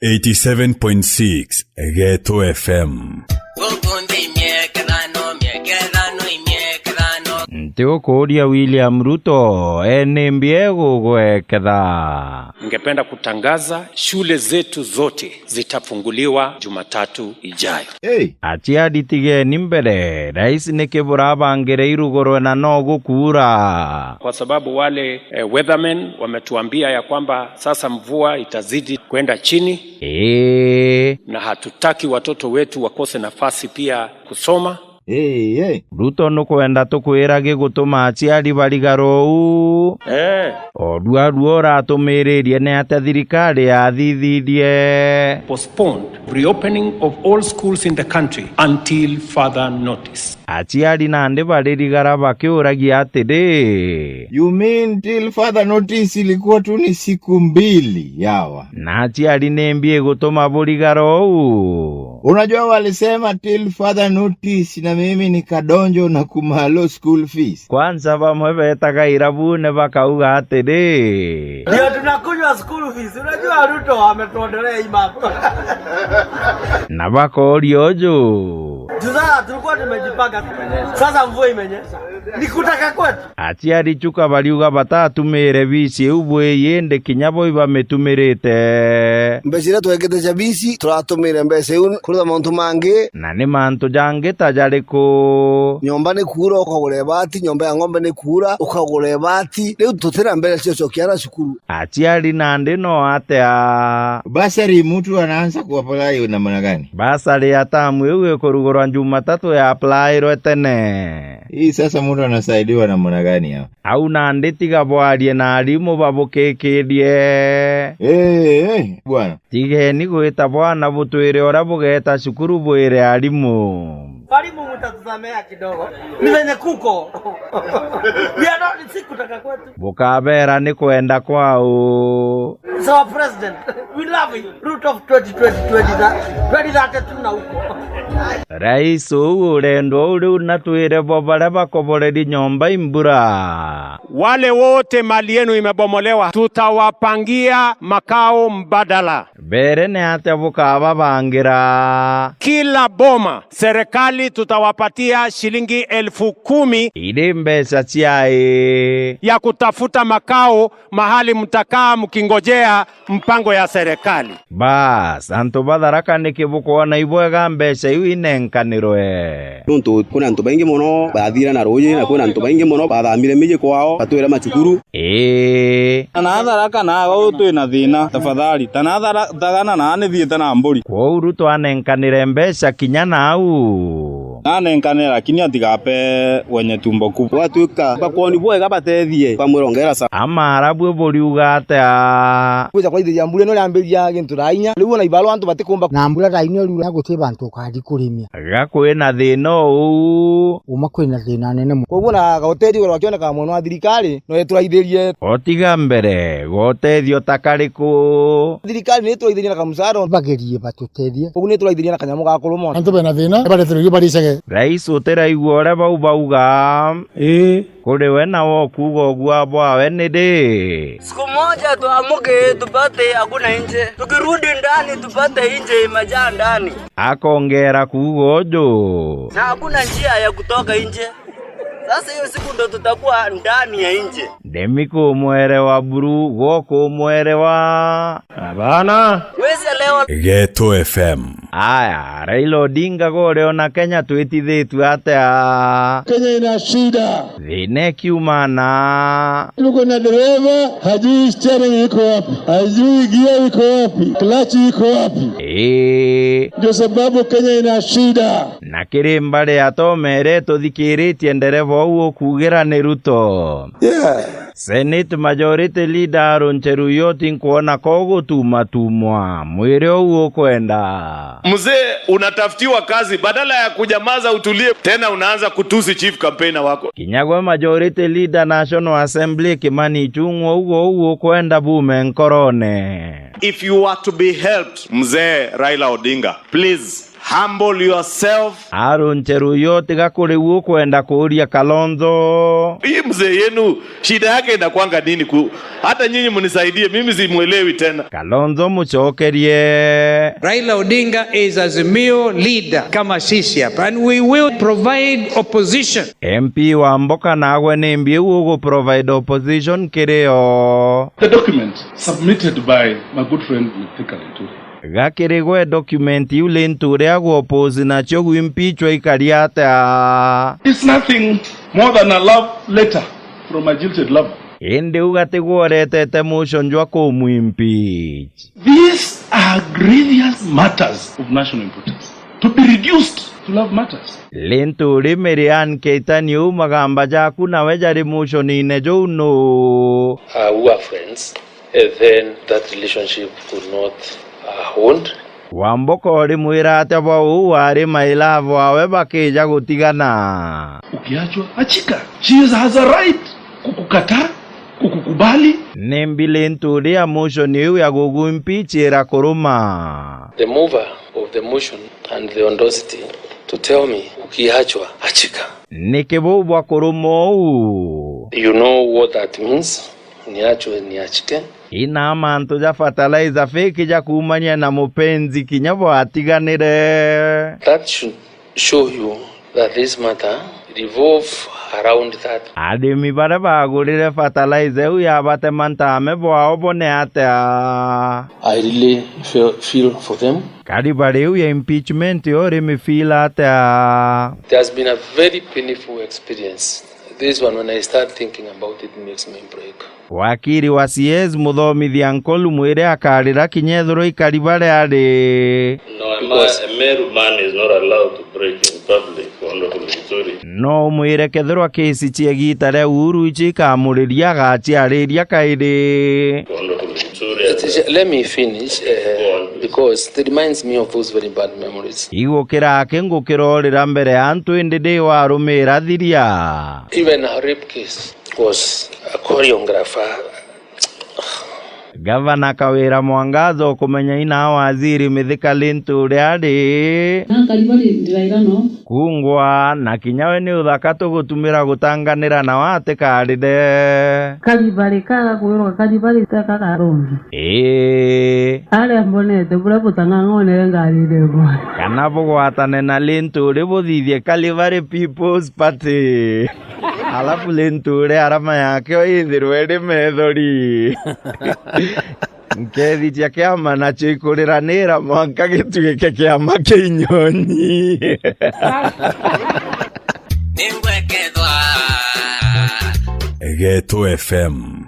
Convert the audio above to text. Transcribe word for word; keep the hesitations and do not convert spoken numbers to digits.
Eighty-seven point six Geto F M. Nti ukuuria William Ruto, e nimbi egugweketha? Ningependa kutangaza shule zetu zote zitafunguliwa Jumatatu ijayo. Hey. Aciari tigeni mbere, rais niki burabangire irugurwe na no gukuura? Kwa sababu wale, eh, weathermen wametuambia ya kwamba sasa mvua itazidi kwenda chini. Ii. Na hatutaki watoto wetu wakose nafasi pia kusoma. Ii, ii. Ruto nukwenda tukwira gigutuma aciari barigara uu. Eh. O ruarua uratumiririe ni atia thirikari yathithithie? Postponed reopening of all schools in the country until further notice. Aciari nandi baririgara bakiuragia atiri, "You mean till further notice ilikuwa tu ni siku mbili yawa?" Na aciari nimbi igutuma burigara uu? Unajua walisema till further notice na mimi nikadonjo na kumalo school fees. Kwanza bamwe betaga irabune bakauga atiri, "Ndio tunakunywa school fees." Unajua Ruto ametuondolea hii mambo. Na bakooria uju. Juu sasa tulikuwa tumejipanga. Sasa mvua imenyesha. Ni kutaka kwetu. Aciari chuka bariuga batatumire bisi iu bwi indi kinya bo ibamitumirite. Mbeca iria twekete cia bisi, turatumire mbeca iu kuritha mauntu mangi. Na ni mantu jangi ta jariku? Nyomba ni kuura, ukagura ibati, nyomba ya ng'ombe ni kuura, ukagura ibati. Riu tutira mbeca cia ucokia ana cukuru. Aciari nandi no atia? Bursary mtu anaanza kuapply namna gani? Bursary ya tamu iu ikurugurwa Jumatatu ya applyirwe tene. Hii sasa mtu anasaidiwa namna gani hapa? Au nandi tiga bwarie na arimu babukikirie. Eh, eh, bwana. Tigeni gwita bwana butwire uria bugeeta cukuru bwire arimu. Walimu, mtatusamea kidogo. Ni venye kuko. We are not, si kutaka kwetu. Bukabera ni kwenda kwao. It's our president. We love him. Root of twenty twenty, twenty thirty, twenty thirty-two na huko. Rais uu urendwa uu riu natwire bo baria bakoboreri nyomba imbura. Wale wote mali yenu imebomolewa, tutawapangia makao mbadala. Mbere ni atia bukababangira? Kila boma, serikali tutawapatia shilingi elfu kumi. Iri mbeca ciai? Ya kutafuta makao mahali mtakaa mkingojea mpango ya serikali. Bas, antu ba Tharaka niki bukwona ibwega mbeca iu inenkanirwe? Nontu kwina antu baingi mono bathire na ruuji, na kwina antu baingi mono bathamire miji kwao, batwire macukuru. Ii. Tana Tharaka na uu twina thina, tafadhali. Tana Thara-, Thagana na ni thiite na mburi. Kwou Ruto anenkanire mbeca kinya nau? Nanenkanire, lakini atigape wenye tumbo kubwa. Gwatuika bakwoni bwega batethie, bamwira ongera sa. Amaarabu buriuga atia? Kwija kuraithiria mbura ino riambiria gintu thaa inya, riu ona ibarwa antu batikumba. Na mbura thaa inya riu guti bantu ukari kurimia. Ga kwina thina uu? Uma kwina thina nene mono. Koguo na gautethio garia gakioneka mwena wa thirikari, no ituraithirie. Otiga mbere, gotethio ta kariku? Thirikari ni ituraithirie na kamucara, bagerie batutethie. Koguo ni ituraithirie na kanyamu ga kuruma. Antu bena thina, bareterwe irio baricage. Rais utiraigua uria bau bauga? Ii. Kuri we nawe ukuuga uguo bwawe ni ri? Siku moja tuamuke tupate hakuna nje. Tukirudi ndani tupate nje imejaa ndani. Akongera kuuga uju. Na hakuna njia ya kutoka nje. Sasa hiyo siku ndo tutakuwa ndani ya nje. Ndemi kumwerewa buru, gwo kumwerewa. Abana. Wezi elewa. Geto F M. Aya, Raila Odinga gwo uri ona Kenya twitithitue atia? Kenya ina shida. Thina ikiuma na? Tuko na dereva, hajui steering iko wapi, hajui gear iko wapi, clutch iko wapi. Ii. Ndio sababu Kenya ina shida. Na kiri mbari ya Tom ere tuthikiritie ndereva uu ukuugira ni Ruto. Yeah. Senate Majority Leader Aaron Cheruiyot nkwona ko gutumatumwa. Mwire uu ukwenda. Mzee, unatafutiwa kazi, badala ya kunyamaza utulie, tena unaanza kutusi chief campaigner wako. Kinya gwe Majority Leader National Assembly Kimani Ichung'wa ugo uu ukwenda buume nkorone. If you are to be helped, Mzee Raila Odinga, please Humble yourself. Arunche ruyo tiga kuri u ukwenda kuuria Kalonzo. Hii mzee yenu, shida yake inakwanga nini ku-, hata nyinyi mnisaidie, mimi simwelewi tena. Kalonzo mucokerie. Raila Odinga is Azimio leader kama sisi hapa, and we will provide opposition. M P Wamboka, nagwe ni mbi u ugu provide opposition kiri o? The document submitted by my good friend Mithika Linturi. Gakiri gwe document iu Linturi agu oppose nacio gwimpeachwa ikari atia? It's nothing more than a love letter from a jilted lover. Indi u gatigwe uretete motion jwa kumwimpeach. These are grievous matters of national importance to be reduced to love matters. Linturi, Mary Ann Keitany, u magamba jaku nawe jari motionine juu nu? Uh, we are friends. Eh, then that relationship could not, uh, hold. Wamboka urimwira atia bwa uu wari my love wawe bakija gutigana? Ukiachwa, achika. She is, has a right kukukataa, kukukubali. Ni mbi Linturi a motion iu ya gugu impeach irakuruma? The mover of the motion and the audacious to tell me, ukiachwa, achika. Niki buu bwa kuruma uu? You know what that means? Niachwe, niachike. Ina mantu ja fertilizer fake ja kuumania na mupenzi kinya bwatiganire. That should show you that this matter revolve around that. Arimi baria bagurire fertilizer iu yabatema ntame bwao bone atia? I really feel, feel for them. Kari bari iu ya impeachment yo rimifeel atia? It has been a very painful experience. This one, when I start thinking about it, makes me break. Wakiri wa C S, Muthomithia Nkolu, mwire akarira kinya ethirwa ikari baria ari. No, a ma-, because a Meru man is not allowed to break in public, Honorable Linturi. No umwire kethirwa kesi cia igiita ria Uhuru icio ikamuriria, agaciariria kairi. Honorable Linturi. Let me finish, eh, go on, please, because it reminds me of those very bad memories. Igukira aki ngukirorira mbere ya antu, indi ndi warumira thiria. Even a rape case was a choreographer. Gavana Kawira Mwangaza ukumenya ina waziri Mithika Linturi ari. Na Karibari ndiraira no. Kungwa, na kinya we ni uthaka tugutumira gutanganira na watikarire. Karibari kaga kwirwa Karibari teka karungi. Ii. Aria mbonete buria butang'ang'onere ngarire bwa. Kana bugwatane na Linturi buthithie Calvary People's Party. Alafu Linturi arama yake ithirwe iri methori. Nkethi cia kiama nacio ikuriranira mwanka gituike kiama kia inyonyi. Ningwekethwa. Geto F M.